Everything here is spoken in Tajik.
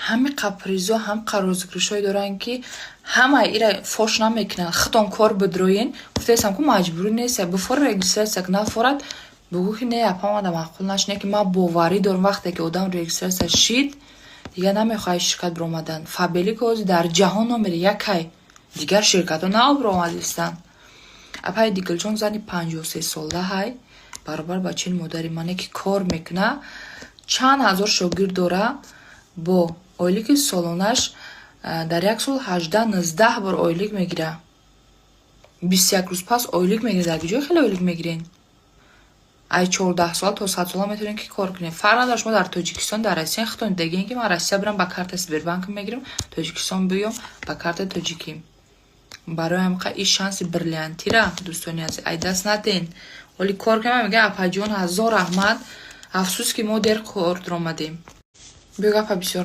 Ҳами капризо, ҳам розыгрышҳое доранд, ки ҳамаи ира фош намекунанд. Худтон кор бидроен. Гуфтаестам, ку маҷбурӣ нест, бифор, регистрация нафорад, бугӯ, ки не, апа, мада маъқул нашуд. Не ки ман боварӣ дорам, вақте ки одам регистрация шид, дигар намехоҳад ширкат биромадан. Фаберлик ҳозир дар ҷаҳон номери якай, дигар ширкатҳо наобиромадистанд. Апаи Дигилҷон зани 53 сола ҳай, баробар ба чини модари мане, ки кор мекуна, чанд ҳазор шогирд дора, бо ойлики солонаш дар як сол 18-19 бор ойлик мегира. 21 рӯз пас ойлик мегирад. Дар ҷой хеле ойлик мегирен. Ай 14 сола то 100 сола метавонед, ки кор кунед, фарқ надорад, шумо дар Тоҷикистон, дар Россия. Худтон дидагиен, ки ман Россия бирам, ба карта Сбербанк мегирам, Тоҷикистон биём, ба карта тоҷикӣ. Барои ҳамқа ин шанси бриллиантира, дӯстони азиз, ай даст наден. Оли кор кунам, мега: «Апаҷон, ҳазор раҳмат, афсӯс, ки мо дер кор омадем». Биё, гапа бисёр.